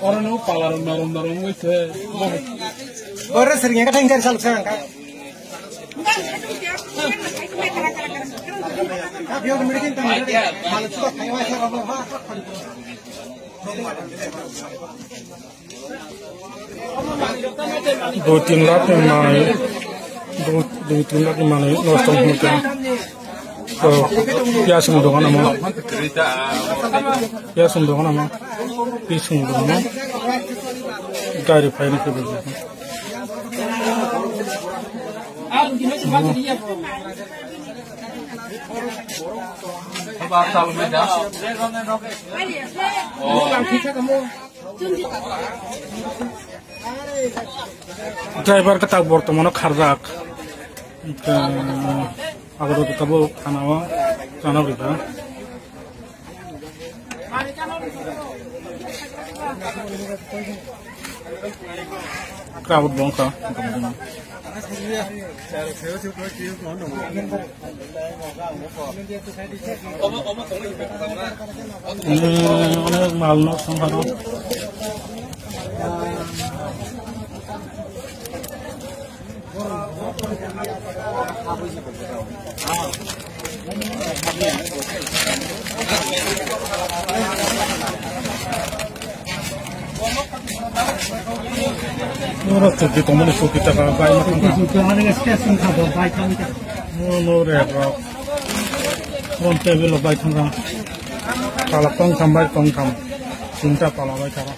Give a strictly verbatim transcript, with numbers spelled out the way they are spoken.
Oro no pala rok norom norom wngwi se. Oro sering ka thang jar saluk sang ka. Dui tin lakh ni manwi, dui, dui tin lakh ni manwi nosto wngkha. To, piyas wng dong namo. Piyas wng dong namo. Pis wng dong namo. Gari phaina khe bo. Driver kwtal bortomano kharjak. Abo tabuk thana o chana bai kha. Crowd bong kha. Ini onek mal nok song haro. Oro chuki tongmani chuki taka bai ma thangkha. Chuki tongmani station kha bo bai thangkha. No, no, rek rok. Phone table rok bai thangkha. Pala tongtham bai tongtham. Tinta pala bai thangkha.